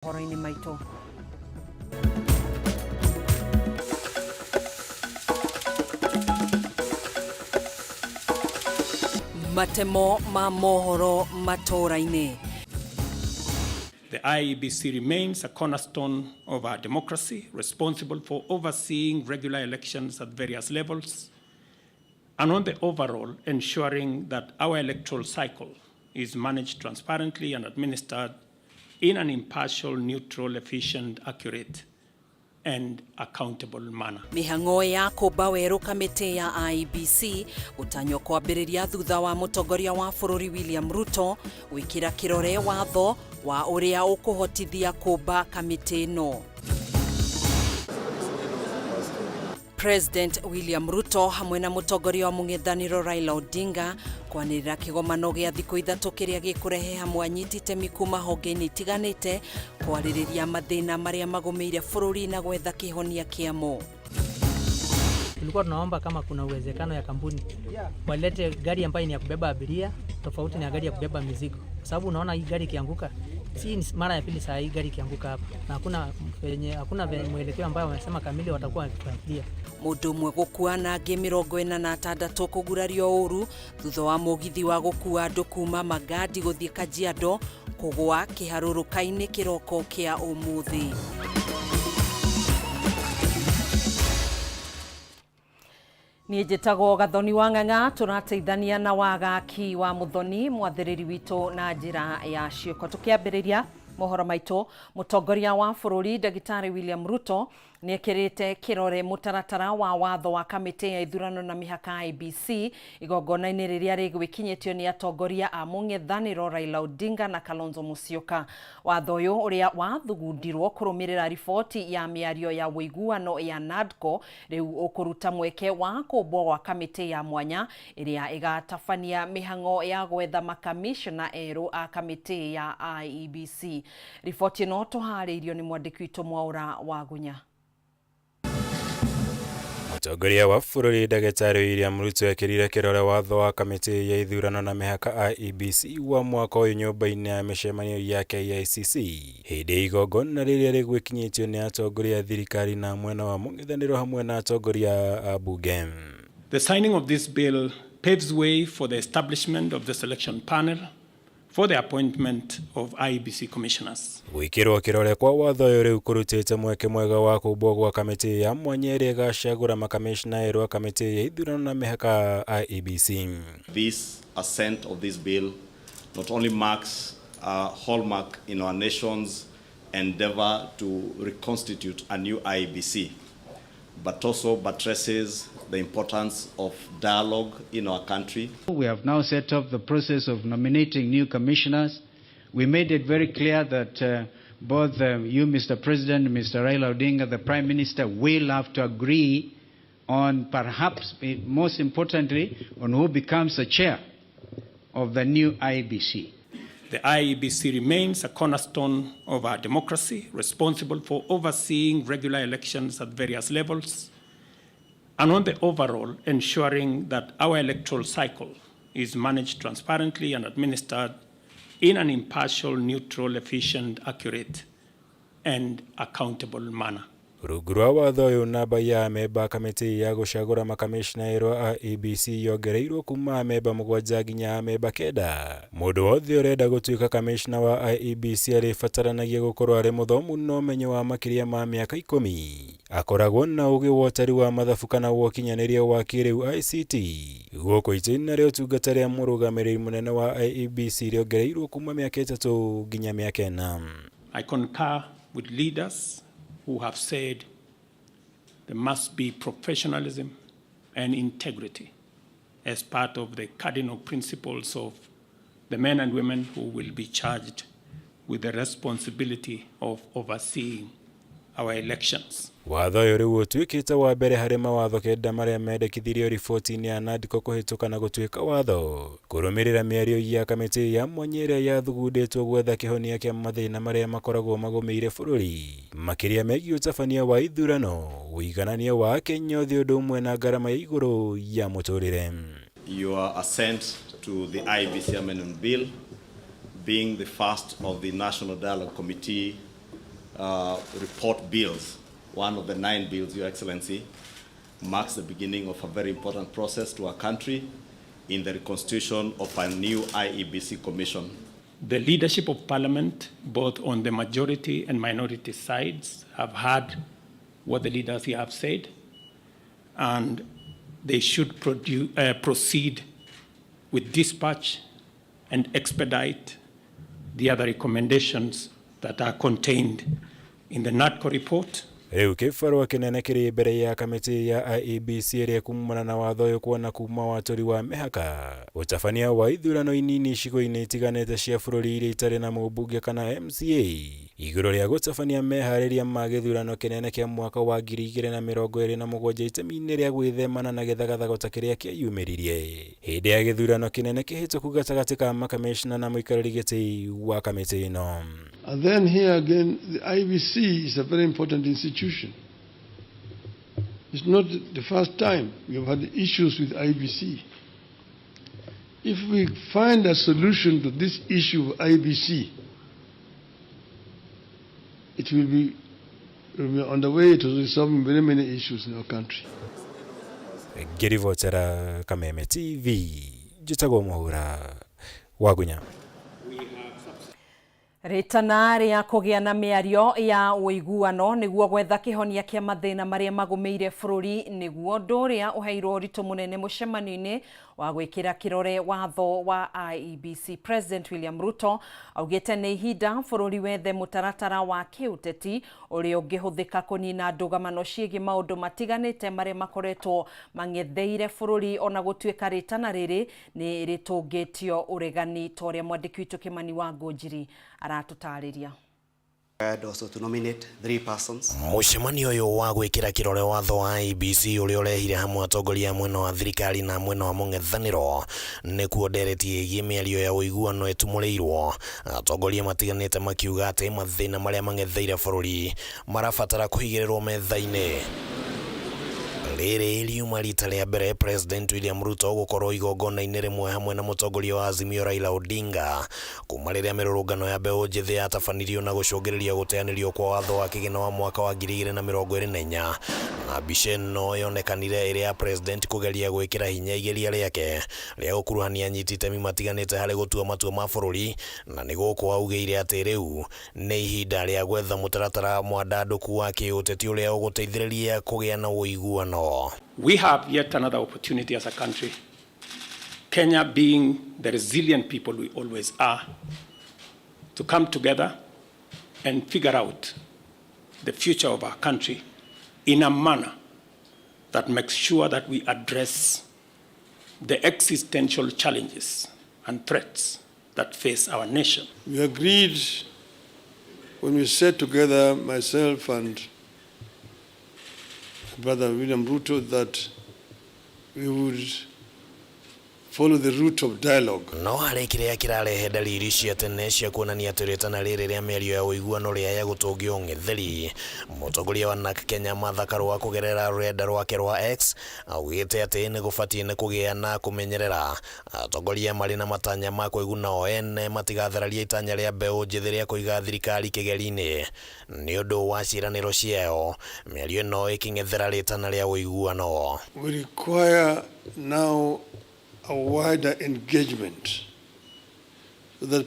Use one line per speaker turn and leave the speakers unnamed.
Mohoro-inĩ maitũ. Matemo ma mohoro matũũra-inĩ.
The IEBC remains a cornerstone of our democracy, responsible for overseeing regular elections at various levels, and on the overall, ensuring that our electoral cycle is managed transparently and administered in an impartial, neutral, efficient, accurate, and accountable manner.
Mĩhang'o ya kũmba werũ kamĩtĩ ya IEBC gũtanywo kwambĩrĩria thutha wa mũtongoria wa bũrũri William Ruto gwĩkĩra kĩrore watho wa ũrĩa ũkũhotithia kũmba kamĩtĩ ĩno. President William Ruto hamwe na mũtongoria wa mũng'ethanĩro Raila Odinga kwanĩrĩra kĩgomano gĩa thikũ ithatũ kĩrĩa gĩkũrehe hamwe anyiti itemi kuma honge-inĩ itiganĩte kwarĩrĩria mathĩna marĩa magũmĩire bũrũri na gwetha kĩhonia kĩamo.
Tulikuwa tunaomba kama kuna uwezekano ya kampuni walete gari ambayo ni ya kubeba abiria tofauti na gari ya kubeba mizigo, kwa sababu unaona hii gari ikianguka, si mara ya pili saa hii gari ikianguka hapa, na hakuna venye, hakuna venye mwelekeo ambayo wamesema kamili watakuwa wakifuatilia.
Mũndũ ũmwe gũkua na angĩ 46 kũgurario ũru thutha wa mũgithi wa gũkua andũ kuma Magadi gũthiĩ Kajiado kũgwa kĩharũrũka-inĩ kĩroko kĩa ũmũthĩ. Niĩ njĩtagwo Gathoni wa Ng'ang'a, tũrateithania na Wagaki wa Mũthoni mwathĩrĩri witũ na njĩra ya ciĩko. Tũkĩambĩrĩria mohoro maitũ, mũtongoria wa bũrũri Ndagĩtarĩ William Ruto nĩekĩrĩte kĩrore mũtaratara wa watho wa kamĩtĩ ya ithurano na mĩhaka IEBC igongona-inĩ rĩrĩa rĩgwĩkinyĩtio nĩ atongoria a mũng'ethanĩro Raila Odinga na Kalonzo Musyoka. Watho ũyũ ũrĩa wathugundirwo kũrũmĩrĩra riboti ya mĩario ya ũiguano ya NADCO rĩu ũkũruta mweke wa kũmbwo gwa kamĩtĩ ya mwanya ĩrĩa ĩgatabania mĩhang'o ya gwetha makamishna erũ a kamĩtĩ ya IEBC. Riboti ĩno tũharĩirio nĩ mwandĩki witũ Mwaũra Wagunya.
Mũtongoria wa bũrũri ndagĩtarĩ William Ruto ekĩrire kĩrore watho wa kamĩtĩ ya ithurano na mĩhaka IEBC wa mwaka ũyũ nyũmba-inĩ ya mĩcemanio ya KICC hĩndĩ ya igongona rĩrĩa rĩgwĩkinyĩtio nĩ atongoria a thirikari na mwena wa mũng'ethanĩro hamwe na atongoria a bunge.
The signing of this bill paves way for the establishment of the selection panel for the appointment of IEBC commissioners.
Gwĩkĩrwo kĩrore kwa watho ũyũ rĩu kũrutĩte mweke mwega wa kũmbwo gwa kamĩtĩ ya mwanya ĩrĩa ĩgacagũra makamishna erũ a kamĩtĩ ya ithurano na mĩhaka IEBC.
This assent of this bill not only marks a hallmark in our nation's endeavor to reconstitute a new IEBC, but also buttresses the importance of dialogue in our country.
We have now set up the process of nominating new commissioners. We made it very clear that both you, Mr. President, Mr. Raila Odinga, the Prime Minister, will have to agree on perhaps, most importantly, on who becomes the chair of the new IEBC.
The IEBC remains a cornerstone of our democracy, responsible for overseeing regular elections at various levels, and on the overall, ensuring that our electoral cycle is managed transparently and administered in an impartial, neutral, efficient, accurate, and accountable manner.
Rungu rwa watho ũyũ namba ya amemba a kamĩtĩ ya gũcagũra makamishna erũ a IEBC yongereirwo kuma amemba 7 nginya amemba 9. Mũndũ wothe ũrenda gũtuĩka kamishna wa IEBC arĩbataranagia gũkorwo arĩ mũthomu na ũmenyo wa makĩria ma mĩaka 10. Akoragwo na ũgĩ wa ũtari wa mathabu kana wa ũkinyanĩria wa kĩrĩu ICT. Gũkũ itĩna rĩa ũtungata rĩa mũrũgamĩrĩri mũnene wa IEBC rĩongereirwo kuma mĩaka 3 nginya mĩaka 4.
I concur with leaders who have said there must be professionalism and integrity as part of the cardinal principles of the men and women who will be charged with the responsibility of overseeing our elections.
Watho ũyũ rĩu ũtuĩkĩte wa mbere harĩ mawatho 9 marĩa mendekithirio riboti-inĩ ya NADCO kũhĩtũka na gũtuĩka watho kũrũmĩrĩra mĩario ya kamĩtĩ ya mwanya ĩrĩa yathugundĩtwo gwetha kĩhonia kĩa mathĩna marĩa makoragwo magũmĩire bũrũri makĩria megiĩ ũtabania wa ithurano, ũiganania wa Akenya othe ũndũ ũmwe na ngarama ya igũrũ ya mũtũrĩre.
Your assent to the IEBC Amendment Bill being the first of the National Dialogue Committee report bills, one of the 9 bills, Your Excellency, marks the beginning of a very important process to our country in the reconstitution of a new IEBC commission.
The leadership of Parliament, both on the majority and minority sides, have heard what the leaders here have said, and they should proceed with dispatch and expedite the other recommendations that are contained in the NADCO report.
Rĩu kĩbarũa kĩnene kĩrĩ mbere ya kamĩtĩ ya IEBC ĩrĩa kumana na watho ũyũ kuona kuma watũri wa mĩhaka ũtabania wa ithurano inini icigo-inĩ itiganĩte cia bũrũri iria itarĩ na mũmbunge kana MCA igũrũ rĩa gũtabania meharĩria ma gĩthurano kĩnene kĩa mwaka wa 2027 itemi-inĩ rĩa gwĩthemana na gĩthagathago ta kĩrĩa kĩeyumĩririe hĩndĩ ya gĩthurano kĩnene kĩhĩtũku gatagatĩ ka makamĩcina na mũikarĩri gĩtĩ wa kamĩtĩ ĩno.
And then here again, the IEBC is a very important institution. It's not the first time we have had issues with IEBC. If we find a solution to this issue of IEBC, it will be on the way to resolving very many issues in our country.
Ngĩribotera Kameme TV, njĩtagwo Mũhura Wagunya.
Rĩtana rĩa kũgĩa na mĩario ya ũiguano nĩguo gwetha kĩhonia kĩa mathĩna marĩa magũmĩire bũrũri nĩguo ũndũ ũrĩa ũheirwo ũritũ mũnene mũcemanio-inĩ wa gwĩkĩra kĩrore watho wa IEBC. President William Ruto augĩte nĩ ihinda bũrũri wethe mũtaratara wa kĩũteti ũrĩa ũngĩhũthĩka kũnina ndũgamano ciĩgiĩ maũndũ matiganĩte marĩa makoretwo mang'etheire bũrũri ona gũtuĩka rĩtana rĩrĩ nĩ rĩtũngĩtio ũregani ta ũrĩa mwandĩki witũ Kĩmani wa Ngũnjiri aratũtarĩria.
Also to nominate 3 persons.
Mũcemanio ũyũ wa gwĩkĩra kĩrore watho wa IEBC ũrĩa ũrehire hamwe atongoria a mwena wa thirikari na mwena wa mũng'ethanĩro nĩkuo ndereti ĩgiĩ mĩario ya ũiguano ĩtumũrĩirwo. Atongoria matiganĩte makiuga atĩ mathĩna marĩa mang'etheire bũrũri marabatara kũigĩrĩrwo metha-inĩ. Rĩrĩ riuma rita rĩa mbere President William Ruto gũkorwo igongona-inĩ rĩmwe hamwe na mũtongoria wa Azimio Raila Odinga kuma rĩrĩa mĩrũrũngano ya mbeũ njĩthĩ yatabanirio na gũcũngĩrĩria gũteanĩrio kwa watho wa kĩgĩna wa mwaka wa 2024 na mbica ĩno yonekanire ĩrĩ ya President kũgeria gwĩkĩra hinya igeria rĩake rĩa gũkuruhania anyiti itemi matiganĩte harĩ gũtua matua ma bũrũri na nĩ gũkũ augĩire atĩ rĩu nĩ ihinda rĩa gwetha mũtaratara mwandandũku wa kĩũteti ũrĩa ũgũteithĩrĩria kũgĩa na ũiguano.
We have yet another opportunity as a country, Kenya being the resilient people we always are, to come together and figure out the future of our country in a manner that makes sure that we address the existential challenges and threats that face our nation.
We agreed when we sat together, myself and Brother William Ruto, that we would follow the route of dialogue.
No harĩ kĩrĩa kĩrarehe dalili cia tene cia kuonania atĩ rĩtana rĩrĩ rĩa mĩario ya ũiguano rĩaya gũtũngio ũng'etheri. Mũtongoria wa NARC Kenya Martha Karua kũgerera rũrenda rwake rwa X augĩte atĩ nĩ gũbatiĩ nĩ kũgĩa na kũmenyerera atongoria marĩ na matanya ma kwĩguna o ene matigathararia itanya rĩa mbeũ njĩthĩ rĩa kũiga thirikari kĩgeri-inĩ nĩ ũndũ wa ciĩranĩro ciayo. Mĩario ĩno ĩkĩng'ethera rĩtana rĩa ũiguano.
We require now a wider engagement so that